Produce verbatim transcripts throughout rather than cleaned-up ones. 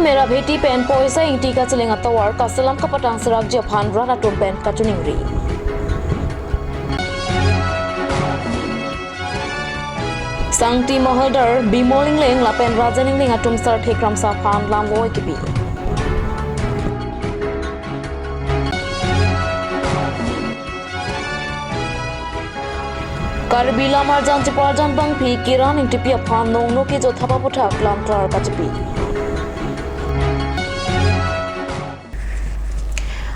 Mera Bheti pen poisa ingti kacheleng atovar kaselam kapatang serakji aphan rat atum pen kachiningri. Sangti Mahaldar, Bimol Engleng lapen Rajen Engleng atum sarthe kramsa aphan lamvoi kipi. Karbi Lamarjan Chiparjan Bangphi Kiran Ingtipi aphan nongno kejo thap aputhak lamklar kachipi.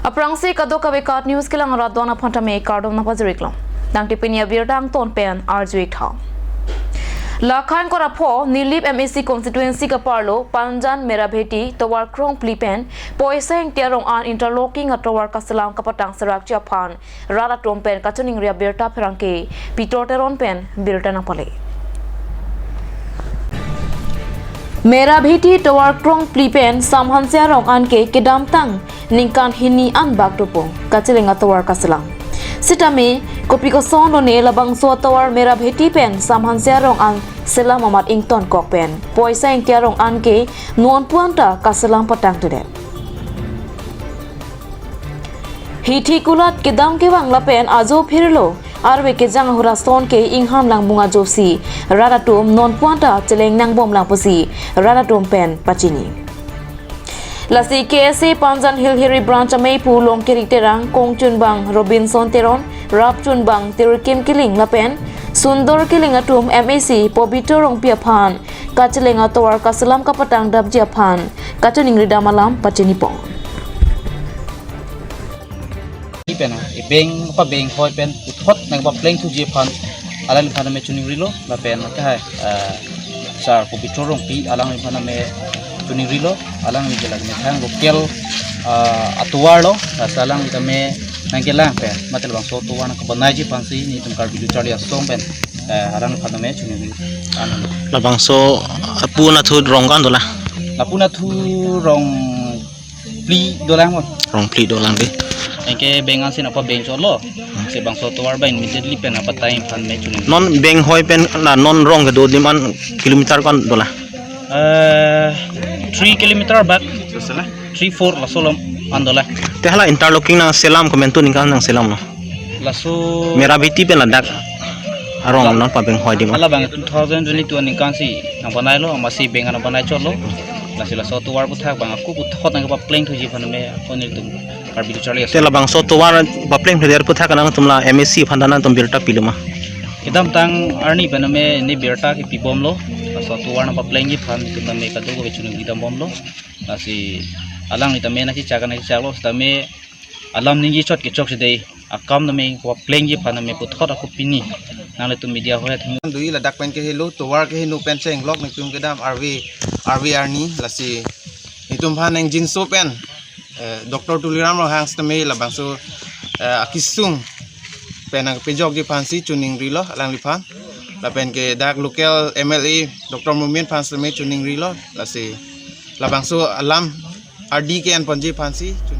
Aphrangsi kadokave KAT News kelang rat do-an aphan tame kardom nangpajir-iklo. Tangte pini abirta angton pen arju-ik tha. Lakhan kora pho Nilip M A C constituency kaparlo Panjan Mera Bheti tovar krongphli pen poisa ingti arong an interlocking atovar kaselam kapatang serakji aphan rat atum pen kachiningri abirta pherangke Pitor Teron pen birta nangpale. Mera Bheti tovar krongphli pen Samhanse arong an ke kedamtang ningkan hini anbak dopo kacheleng atovar kaselam. Sitame kopi koson lone labangso atovar Mera Bheti pen Samhanse arong an selam amat ingtonkok pen poisa ingti arong an ke non puan ta kaselam patangtedet. Hithi kulat kedam kevang lapen ajo phirlo arve kejang ahut ason ke inghan lang mung ajosi rat atum non puan ta cheleng nangbomlang pusi rat atum pen pachini. Lasi K S A Panjan Hill Hiri Branch ameiphu Longkirik Terang, kongchunbang Robinson Teron, rapchunbang Tirkim Kiling lapen Sundor Kiling atum M A C Pobitro Rongpi aphan kacheleng atovar kaselam kapatang dapji aphan kachiningri dam alam pachinipon. Pen, e beng pa beng hoi pen puthot nangpapleng thuji aphan alangliphan tame chiningrilo lapen ke hai, eh, sar Pobitro Rongpi alangliphan tame chiningrilo, alangli ke lake methang local, eh, atovar lo, lasi alangli tame nangkelang pen mate labangso atovar nangkabanaiji aphansi nelitum Karbi Lo Charli Asong pen, eh, alangliphan tame chiningri. Anu. Labangso apu nathu rong kan dola? Apu nathu rong phli dolang mo. Rong phli dolang de. Anke beng ansi nangpabeng chotlo. Si bangso atovar ba immediately pen nangpatang aphan me chining. Non beng hoi pen la non rong kedo adim an kilometer kan dola? Eh, three kilometer bak. Three, four laso along an dola. Te hala interlocking nangselam komantu ningkan nangselamlo? Laso Mera Bheti pen ladak arong non pabeng hoi adim an. Hala bang two thousand twenty-two aningkan si nangpanailo, amatsi beng nangpanai chotlo. Lasi laso atovar aputhak bang ako puthot nangpapleng thuji aphan me ako nelitum Karbi Lo Charli Asong. Te labangso atovar papleng thudet aputhak nangtum la M A C aphan ta nangtum birta pilo ma? Kedamtang arni pen me ne birta kepibomlo. Laso atovar nangpaplengji aphan nelitum tame kadokave chiningri dambomlo. Lasi alangli tame nangkechak nangkechaklo, sitame alam ningje chot kechok si dei, akam tame paplengji aphan tame puthot ako pini nanglitum media hoi atheng. Dui ladak pen kehelo, tovar keheno pen chenglok nelitum kedam arve, arve arni, lasi nelitum aphan nangjinso pen, eh, Doctor Tuliram Ronghang sitame labangso, eh, akesung pen nangpejokji aphansi chiningrilo alangliphan. Lapen ke dak local M L A Doctor Momin aphan sitame chiningrilo, lasi labangso alam ardi ke-enponji aphansi chun.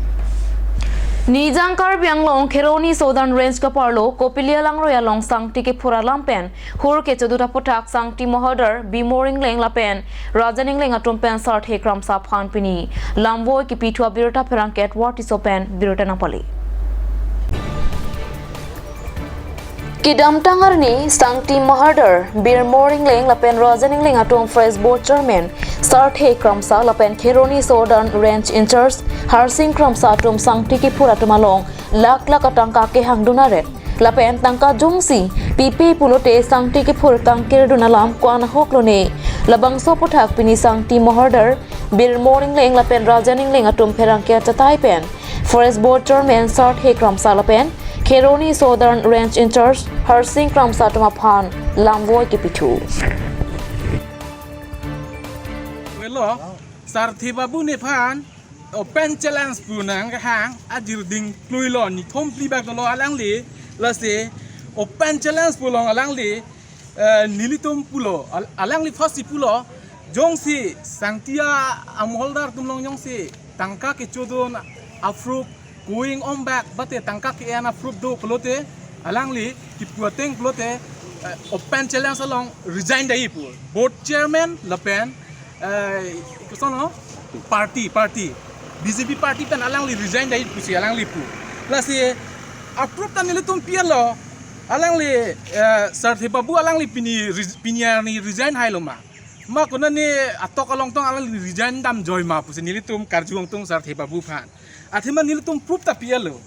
Nijang Karbi Anglong Kheroni Southern Range kaparlo Kopili alangroi along sangti kephur alam pen hur kechodun aputhak Sangti Mahaldar, Bimol Engleng lapen Rajen Engleng atum pen sarthe kramsa aphan pini lamvoi kipithu abirta pherangke Edward Tisso pen birta nangpale. Kedamtang arni Sangti Mahaldar, Bimol Engleng lapen Rajen Engleng atum Forest Board Chairman sarthe kramsa lapen Kheroni Southern Range in-charge Harsing Kramsa atum sangti kephur atum along lakh lakh atangka kehangdun aret lapen tangka jongsi pipe pulote sangti kephur kangkirdun alam ko-an ahok lone. Labangso aputhak pini Sangti Mahaldar, Bimol Engleng lapen Rajen Engleng atum pherangke achatai pen Forest Board Chairman sarthe kramsa lapen Kheroni Southern Range in-charge Harsing Kramsa atum aphan lamvoi kipithu. Welo, sarthe babu nephan open challenge pu nangkehang ajir ding kluilo, nithom phli bak dolo alangli, lasi open challenge pu along alangli, eh, nelitum pulo, al-, alangli first si pulo, jongsi Sangti a-, Mahaldar atum along jongsi tangka kechodun a-proof, going on back, bate tangka ke-en a-proof do pulote, alangli kipu ateng pulote, eh, open challenge along resign dai pu. Board chairman lapen, eh, koson no? Party, party. B J P party pen alangli resign dai pusi alangli pu. Lasi approve ta nelitum pilo. Alangli, eh, Sarthe Babu alangli pini res-, pini arni resign hailo ma. Ma konane atok along tong alangli resign damjoi ma pusi nelitum karju ong tung Sarthe Babu aphan. Athema nelitum proof ta pilo.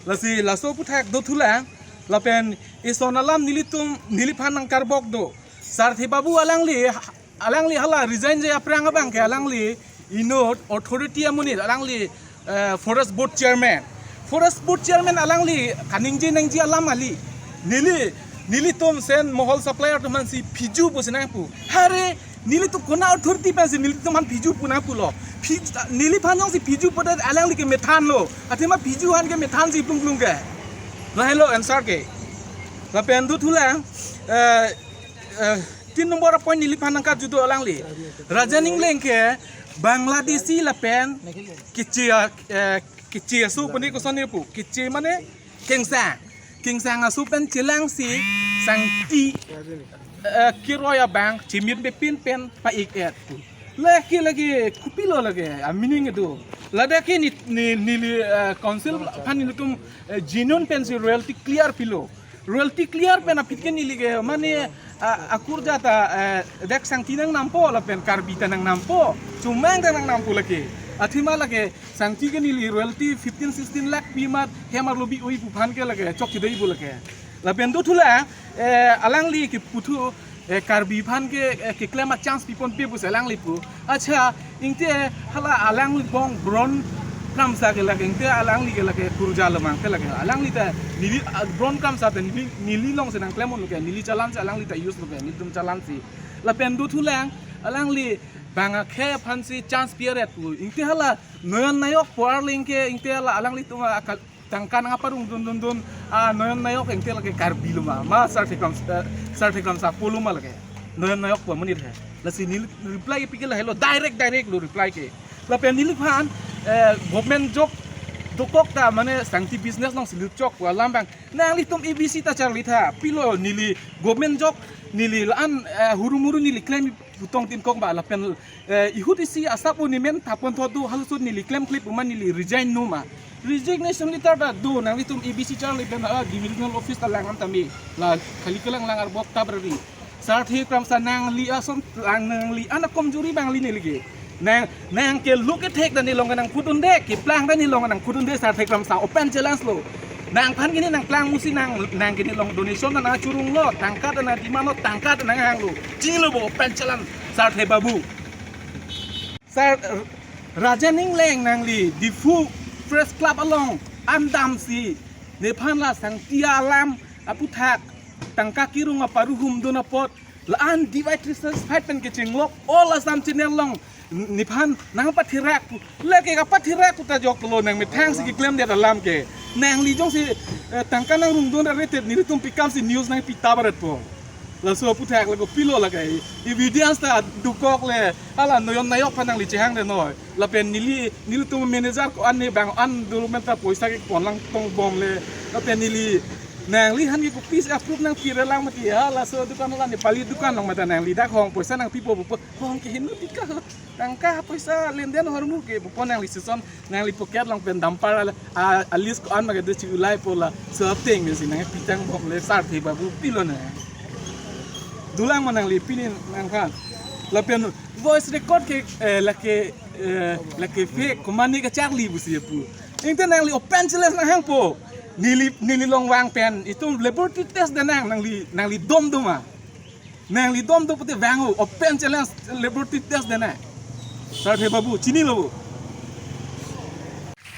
Lasi laso aphuthak dothulang. Lapen ison alam nelitum neliphan nangkarbok do. Sarthe Babu alangli, alangli hala resign je aphrang abang ke alangli inut authority amonit alangli, eh, forest board chairman. Forest board chairman alangli kaningje nangji alam kali. Neli, nelitum sen mohol supplier atum aphansi phiju pusi nangpu. Hare, nelitum kona authority pensi nelitum aphan phiju pu nangpulo. Phij-, neliphan jongsi phiju pudet alangli ke methanlo. Athema phiju aphan ke methansi plung plung ke. Lahelo answer ke. Lapen dothulang, eh, eh, tin nombor point neliphan nangkarju do alangli. Raja Ningleng ke Bangladeshi lapen Keche, eh, Keche aso puni koson ni pu. Keche mane kengsang. Kengsang aso pen chelangsi sangti, eh, keroi abang chimit bepin pen pa-ik-et pu. Lake lake kopilo lake, a meaning itu. Ladak ke ni, ni, neli, eh, council aphan nelitum, eh, genuine pensi royalty clear pilo. Royalty clear pen aphi ke neli ke mane, ah, akurja ta, eh, dak sangti nangnampo lapen Karbi ta nangnampo, Chomang ta nangnampo lake. Athema lake sangti ke neli royalty fifteen sixteen lakh pi amat hem arlo bi-oi pu aphan ke lake chokche dei pu lake. Lapen dothulang, eh, alangli keputhu, eh, Karbi aphan ke, eh, keklem a chance piponpe pusi alangli pu. Acha, ingte hala alanglibong Bron Kramsa ke lake, ingte alangli ke lake kurja lomang ke lake. Alangli ta neli, ah, Bron Kramsa ta neli, neli alongsi nangklemlo ke, neli chalangsi alangli ta use lo ke, nelitum chalangsi. Lapen dothulang, alangli bang akhei aphansi chance pi-et pu. Ingte hala Noyon Nayok pu arleng ke, ingte hala alanglitum akal tangka nangparung dun dun dun, ah, Noyon Nayok ingte lake Karbi lo ma, ma Sarthe Kram, eh, Sarthe Kramsa pulo ma lake. Noyon Nayok pu amonit he. Lasi neli reply pi ke lahelo, direct direct lo reply ke. Lapen neliphan, eh, government job dokok ta mane sangti business alongsi lutchok pu alam abang. Nanglitum A B C ta charlitha, pilo neli government job neli la-an, eh, huru muru neli klem pu tong tin kok ba lapen, eh, ihut isi asap o nemen thapon thot do, halaso neli klemkle pu ma neli resign non ma. Resignation letter ta do, nanglitum A B C charli pen, ah, divisional office ta lang an tame. La khali kelang lang arbok ta brari. Sarthe Kramsa nangli ason lang nangli anak komjuri abang kali neli ke. Nang, nang ke look attack ta nelong nangpudunde, keplang ta nelong nangpudunde Sarthe Kramsa open challenge lo. Nangphan kini nangplang musi nang, nang kini along donation ta nangchurunglo, tangka ta nangdemandlo, tangka ta nanghanglo. Chinilo bo open challenge Sarthe Babu. Sar Raja Ningleng nangli Diphu Press Club along an damsi nephan la sangti alam aphuthak tangka kerung aparu humdun apot la-an divide dissatisfied pen kechenglok all Assam channel along nephan nangpatherak pu. Lake kapatherak pu ta joklo, nangmethangsi keklemdet alam ke. Nangli jongsi, eh, tangka nangrungdun arete nelitum pikamsi news nangpi ta baret po. Laso aphuthak lake pilo lake evidence ta dokok le hala Noyon Nayok aphan nangli chehangdet noi. Lapen neli, nelitum manager ko-an ne bang an development ta poisa kepon lang tongbom le. Lapen neli nangli aphan ke kopisi approve nangpi relang mati ha, laso dukan la Nepali dukan along mate nangli dak hong poisa nangpipo pupo, hong ke hinu tika ho. Tangka poisa lenden hormu ke pupo nangli season nangli pocket along pen dampar a, a, a list ko-an ma kedo chi ulai po, laso ateng mesi nangpi tangbom le Sarthe Babu pilo na. Dolang ma nangli pini nangphan. Lapen voice record ke, eh, lake, eh, lake fake, komatne kacharli pusi pu. Ingte nangli open challenge nanghangpo. Neli, neli along vang pen itum laboratory test det nang, nangli, nangli dom doma. Nangli dom do pute vang o, open challenge laboratory test det nang. Sarthe Babu, chinilo bo.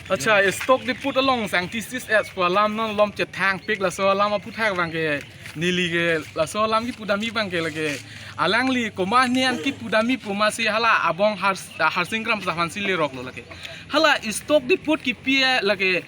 Acha, stock depot along sangti sis es pu alam non malom chethangpik, laso alam aphuthak abang ke neli ke laso alam kipudamji abang ke lake alangli komatne an kipudamji pu masi hala abong Har-, Harsing Kramsa aphansi leroklo lake. Hala stock depot kipi lake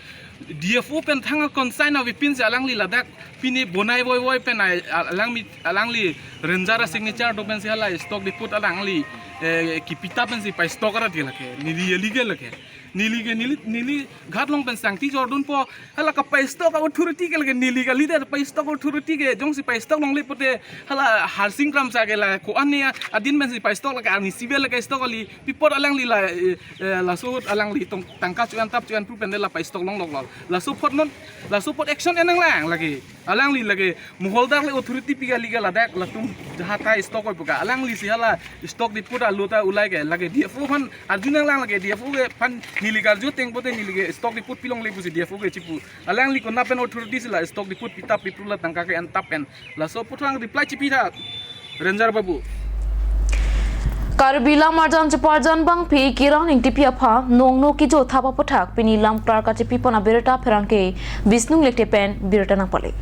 D F O pen thang consign avepinsi alangli ladak pini bonai voivoi pen ai, a-, alangmi, alangli ranger a-signature do pensi hala stock depot alangli eh, kipitap pensi pa-stock arat ke lake, neli eli ke lake. Neli ke, neli, neli ghat along pen sangti jordunpo, hala ka pa-stock authority ke lake, neli kali de pa-stock authority ke, jongsi pa-stock longle pute, hala Harsing Kramsa ke la ko-an ne adin pensi pa-stock lake, arni sibe lake stock kali, pi apot alangli la, eh, eh, laso ahut alangli tong tangka cho-en tap cho-en pu pen de la pa-stock longlok lo. Laso apot non, laso apot action en nanglang lake. Alangli lake moholdar le authority pi kali ke ladak latum jahat ta stock oi pu ke. Alanglisi hala stock depot alo ta ulai ke lake D F O aphan arju nanglang lake D F O ke aphan neli karju ateng pute neli ke stock depot pi longle pusi D F O ke chipu. Alangli konat pen authority si la stock depot pitap pipru la tangka ke en tap pen. Laso aphuthak reply chipi tha. Ranger Babu. Karbi Lam Arjan Cheparjan Bangpi Kiran Engtipi aphan nongno kejo thap aputhak pini lamklar kachepipon abirta pherangke Bisnu Lekte pen birta nangpale.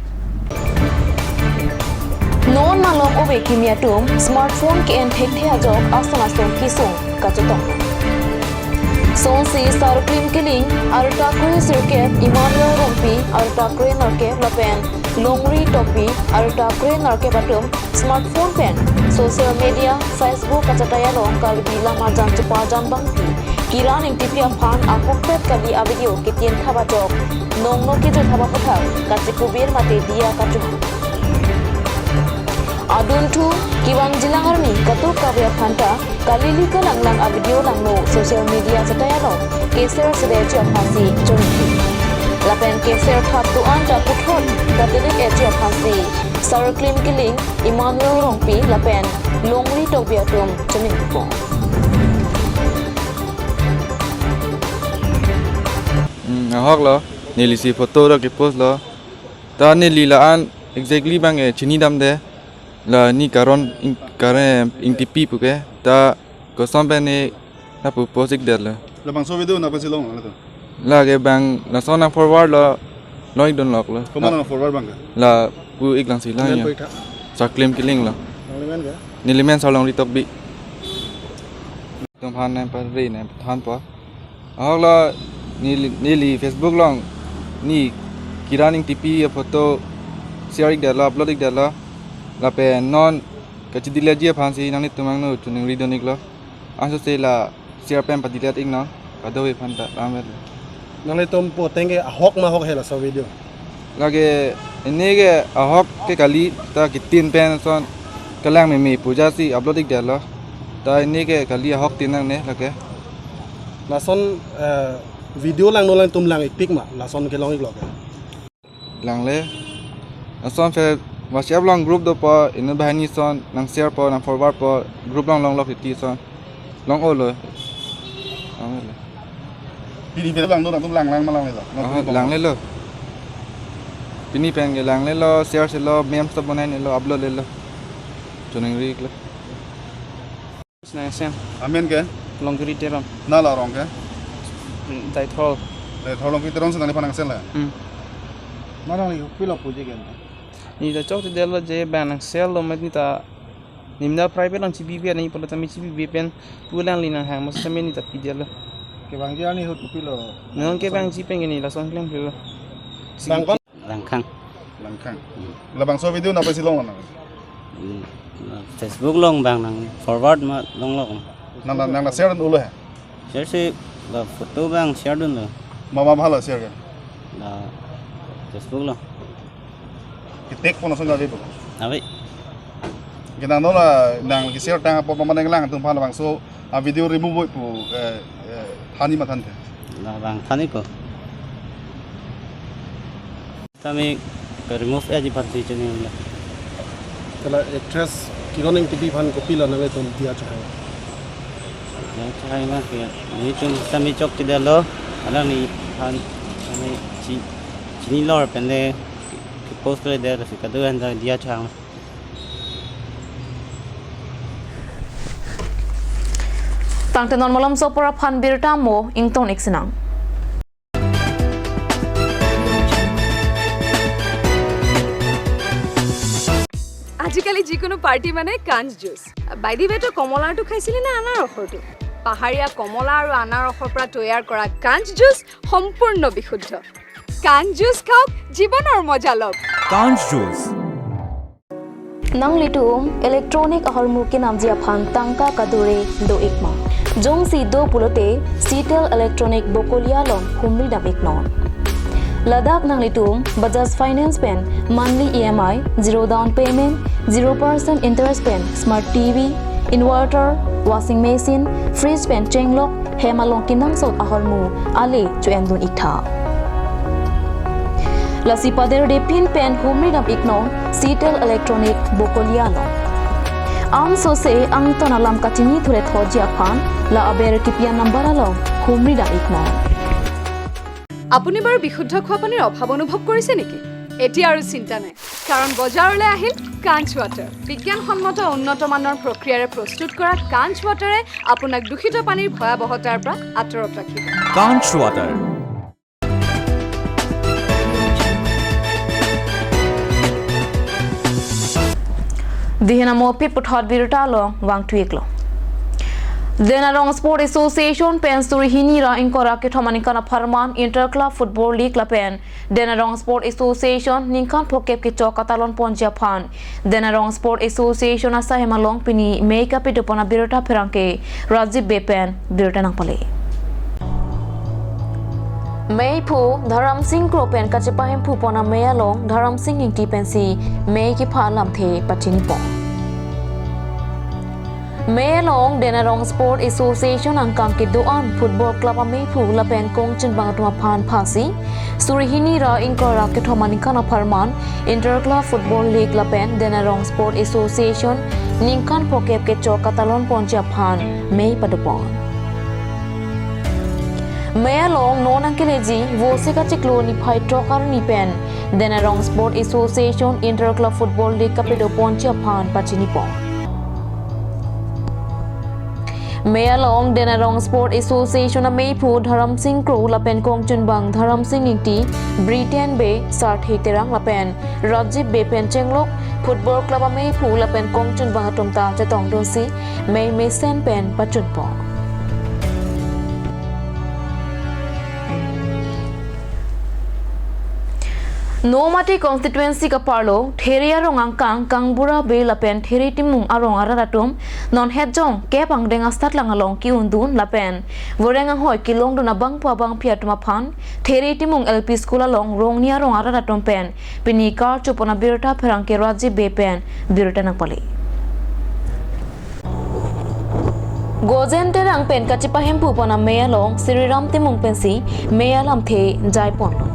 Non malom ove kimi atum smartphone ke-en thekthe ajok ason ason kesung kachetong. Sonsi Sarklim Kiling arta kre sirkep, Emmanuel Rongpi arta kre nerkep lapen Longri Tokbi arta kre nerkep atum smartphone pen social media, Facebook kachetai along Karbi Lam Arjan Cheparjan Bangpi Kiran Engtipi aphan ahokpet kali avideo ketien thap ajok nongno kejo thap aputhak kachekubir mate diya kachung. Adunthu kevangjilang arni katuk kave aphanta kalili kalanglang avideo langno social media chetai along keser sedeji aphansi choningri. Lapen keser thap do-an ta puthot katelik eji aphansi Sarklim Kiling, Emmanuel Rongpi lapen Longri Tokbi atum choningripo. Hmm, ahok lo, nelisi photo ra ke-post lo. Ta neli la-an exactly bang e chinidamde. La ne Karan Eng-, Karan Engtipi puke. Ta koson pen ne lapu post-ik detlo. Labangso video nangphan si long lo to? Lake bang lason nang-forward lo, long-ikdunlok lo. Komat nang-forward bang ke? Lapu-ik lang si lang. Nelimen ya. Pu-ik tha? Sarklim Kiling lo. Nelimen ke? Nelimen Sarlongri Tokbi. Tum aphan nangpare nangpathanpo. Ahok lo neli, neli Facebook along ne Kiran Engtipi aphoto share-ik detlo, upload-ik detlo. Lapen non kachedelete-ji aphansi nanglitum angno choningridun-iklo. Ansose la share pen padelete-iknon. Kadokave aphanta lamvet. Nanglitum pu ateng ke ahok ma ahok he laso video? Lake, ini ke ahok ke kali, ta ketien pen ason kelang meme pu ajatsi upload-ik detlo. Ta ini ke kali ahok tin nangne lake. Lason, eh, video langno alangtum lang-ikpik ma, lason kelong-iklo ke? Langle. Lason fe WhatsApp along group dopo, inut banghini ason nang-sharepo, nang-forwardpo, group along longlok titi ason. Long-olo. Long-olo. Pini pen langno nangtum langlang ma langlelo? Oh, langlelo. Pini pen ke langlelo, share selo, memes ta bonainelo, upload-lelo. Choningri-iklo. Nangsen. Amen ke? Longkiri Teron. Nang la arong ke? Daithor. Daithor Longkiri Teron si nangliphan nangsen la? Hmm. Nang alangli kopilo puji ke? Ne ta chokchedetlo je bang nang-sell lo, mat ne ta ne mena private along chibibe, ne pulo tame chibibe pen pu alangli nanghang, mo setame ne ta pidetlo. Kevangji arni ahut kopilo? Non kevangji pen ke ne lason klem pilo. Bang kon? Langkhang. Langkhang. Hmm. Labangso video nangphan si long lo nang? Hmm. Facebook along bang nang-forward ma longlok. Nang, nang, nang share-un-olo he? Share si la photo bang share-dunlo. Mama bhala share ke? La Facebook along. Ketek pon ason ave pu? Ave. Ke nang non la nang ke-share tang apot mama nanglang atum aphan labangso avideo remove-oi pu, eh, eh, than-i ma thanthe? La bang than-ikpo. Tame ke-remove-eji aphansi choningri. Hala actress Kiran Engtipi aphan kopilo nanglitum diya chehang? Diya chehang na ke, nelitum tame chokchedetlo, alangliphan tame chi-, chinilo pen le ke-post-le det, lasi kadokave ta diya chehang. Tangte non malomso apor aphan birta mo ington-ik sinang. আজিকালি যিকোনো পাৰ্টি মানে কাঞ্চ juice. By the ৱে, তই কমলাৰটো খাইছিলি নে আনাৰসৰটো? পাহাৰীয়া কমলা আৰু আনাৰসৰ পৰা তৈয়াৰ কৰা কাঞ্চ জুচ সম্পূৰ্ণ বিশুদ্ধ। কাঞ্চ জুচ খাওক, জীৱনৰ মজা লওক। কাঞ্চ juice. Nanglitum electronic ahormu kenamji aphan tangka kadure do-ik ma? Jongsi do pulote Citel Electronic Bokolia along humri dam-iknon. Ladak nanglitum Bajaj Finance pen monthly E M I, zero down payment, zero percent interest pen smart T V, inverter, washing machine, fridge pen chenglok, hem along kenangsot ahormu ale cho-endun-iktha. Lasi paderde pin pen humri dam-iknon Citel Electronic Bokolia along. Ansose angton alam kachini thurethotji aphan la aber kipi-an number along humri dam-iknon. আপুনি বাৰু বিশুদ্ধ খোৱা পানীৰ অভাৱ অনুভৱ কৰিছে নেকি? এতিয়া আৰু চিন্তা নাই, কাৰণ বজাৰলৈ আহিল কাঞ্চ ৱাটাৰ। বিজ্ঞানসন্মত উন্নত মানৰ প্ৰক্ৰিয়াৰে প্ৰস্তুত কৰা কাঞ্চ ৱাটাৰে আপোনাক দূষিত পানীৰ ভয়াৱহতাৰ পৰা আঁতৰত ৰাখিব। Kanch Water. Dihena mo pip puthot birta along vangthu-iklo. Denarong Sport Association pen suri hini ra ingkoi ra kethom aningkan apharman Inter Club Football League lapen Denarong Sport Association ningkan phokep kechok katalon ponji aphan Denarong Sport Association asai hem along pini mei kapidopon abirta pherangke Rajib Bey pen birta nangpale. Meiphu Dharam Sing Kro pen kachepahemphu pon amei along Dharam Sing Ingti pensi mei kepha alamthe pachinipon. Mei along Denarong Sport Association angkang kedo-an Football Club ameiphu lapen kongchunbang atum aphan phasi suri hini ra ingkoi ra kethom aningkan apharman Inter Club Football League lapen Denarong Sport Association ningkan phokep kechok katalon ponji aphan mei padopon. Mei along non nangkeleji Vose kachiklo niphai throk arni pen Denarong Sport Association Inter Club Football League kapido ponji aphan pachinipon. Mei along Denarong Sport Association ameiphu Dharam Sing Kro lapen kongchunbang Dharam Sing Ingti, Britain Bey, Sarthe Terang lapen Rajib Bey pen chenglok Football Club ameiphu lapen kongchunbang atum ta chetongdunsi mei mesen pen pachunpon. Nomati constituency kaparlo There arong angkang Kangbura Bey lapen There Timung arong arat atum non hetjong kep angdeng asatlang along ke-undun lapen voreng anghoi kelongdun abangpo abangpi atum aphan There Timung L P School along Rongni arong arat atum pen pini karchopon abirta pherangke Rajib Bey pen birta nangpale. Gojen Terang pen kachepahemphu pon amei along Sriram Timung pensi mei alamthe jaiponlo.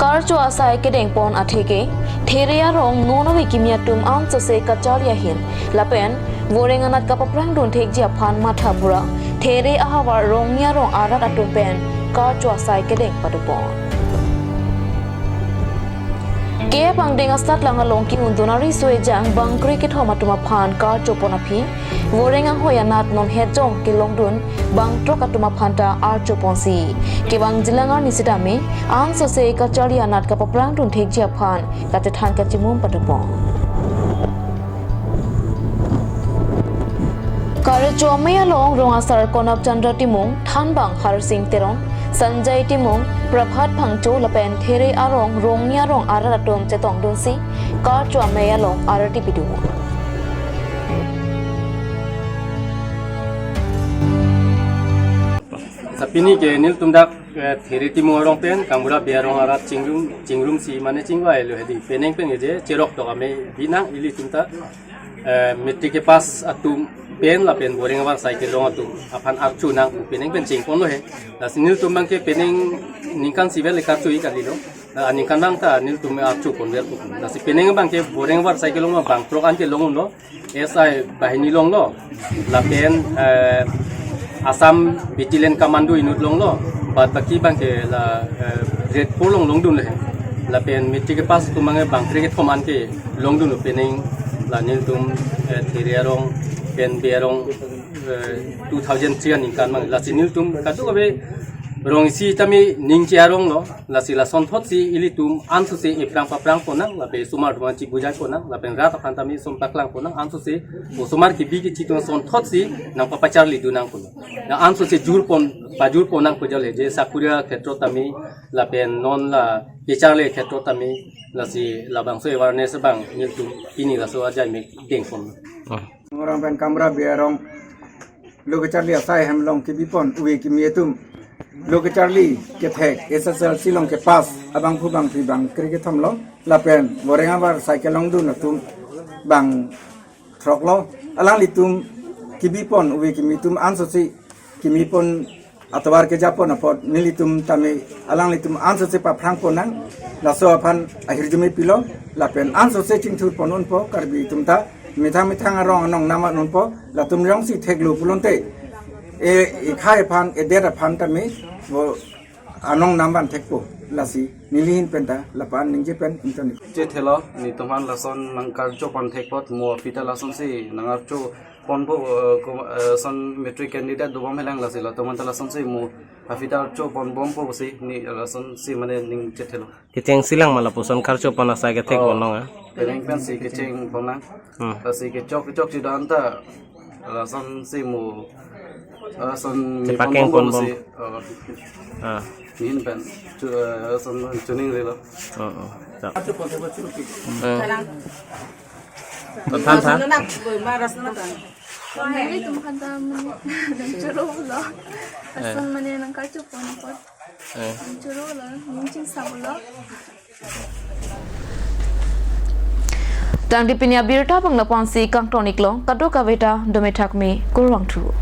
Karcho asai kedengpon atheke There arong non ave kimi atum ansose kacharli ahin lapen voreng anat kapaprangdun thekji aphan mathapura There ahavar Rongni arong arat atum pen karcho asai kedeng padopon. Kep angdeng asatlang along ke-undun ariso ejang bangkre kethom atum aphan karchopon aphi voreng anghoi anat non hetjong kelongdun bangthrok atum aphan ta archoponsi kevang jilang arni sitame ansose kacharli anat kapaprangdun thekji aphan kachethan kachimum padopon. Karcho amei along rong asar Konak Chandra Timung, thanbang Harsing Teron, Sanjay Timung, Prabhat Phangcho lapen There arong Rongni arong arat atum chetongdunsi karcho amei along arti pido. Sapini ke nelitum dak eh, There Timung arong pen Kangbura Bey arong arat chingrum, chingrumsi mane chingvailo hedi. Penang pen je cherok tok amei binang ilitum ta, eh, matric kepass atum pen lapen boreng avar sai kelong atum aphan archonang pu penang pen chingponlo he. Lasi nelitum abangke penang ningkan sivel le karcho-ik kalilo. La aningkan abang ta nelitum archoponverpo. Lasi penang abangke boreng avar sai kelong bangthrok an kelongdunlo. S I bahini longlo, lapen, eh, Assam Battalion Commando unit longlo, bad baki abangke la, eh, grade four along longdunlo he. Lapen matric kepass atum abangke bangkre kethom an kelongdunlo penang la nelitum, eh, There arong pen Bey arong, eh, two thousand three aningkan abang. Lasi nelitum kadokave rong isi tame ning che-aronglo. Lasi lasonthotsi ilitum ansose eprang paprangponnang, lapen osomar atum aphan chibujaiponang, lapen rat aphan tame som paklangponnang, ansose osomar kebi kechi atum asonthotsi nangpapacharlidun nangkok. Na ansose jurpon, pajurponnang pu jale je sakuri khetrot tame lapen non la Kecharli kheto tame lasi labangso awareness abang nelitum pini laso ajai me dengpon. Oh. Orang pen Kamra Biarong lo kecharli asai hem along kebipon ove kimi atum. Lo kecharli kethek S S L C along kepass abangphu bangphi bang kre kethom lo. Lapen goreng abar cycle along dun atum bang throk lo. Alanglitum kebipon ove kimi atum ansose kemepon atovar kejapon apot nelitum tame alanglitum ansose paphrangpon nang. Laso aphan ahirjume pilo lapen ansose chingthurpon unpo Karbi atum ta methang methang arong anong nam an unpo latum jongsi theklo pulote e ekhai aphan edet aphan tame bo anong nam van thekpo lasi nelihin penta lapu-an ningje pen ingtoni. Chethelo, netum aphan lason nangkarcho pon thek apot mo aphi ta lasonsi nangarcho ponpo, eh, kom-, eh, son matric candidate dobom helang lasi latum aphan ta lasonsi mo aphi ta archo ponbompo pusi ne lasonsi mane ning chethelo. Kechengsi lang ma lapuson karcho pon asai kethek Oh. Pon long, ah? Penang pensi kecheng pon lang. Hmm. Lasi kechok kechok chidan ta lasonsi mo, lason me Chepakeng ponbompo ponbom. Si, oh. Ah. Nehin pen chu, eh, lason chuning rilo. Oh, oh. Chak. Eh. Than than. Nelitum aphan ta mane nangchoro lo. Eh. Lason mane nangkarcho pon apot. Eh. Nangchoro lo, nangchingsam lo. Tangte pini abirta abang lapu-ansi kangton iklo, kadokave ta dome thakme kurvangthu.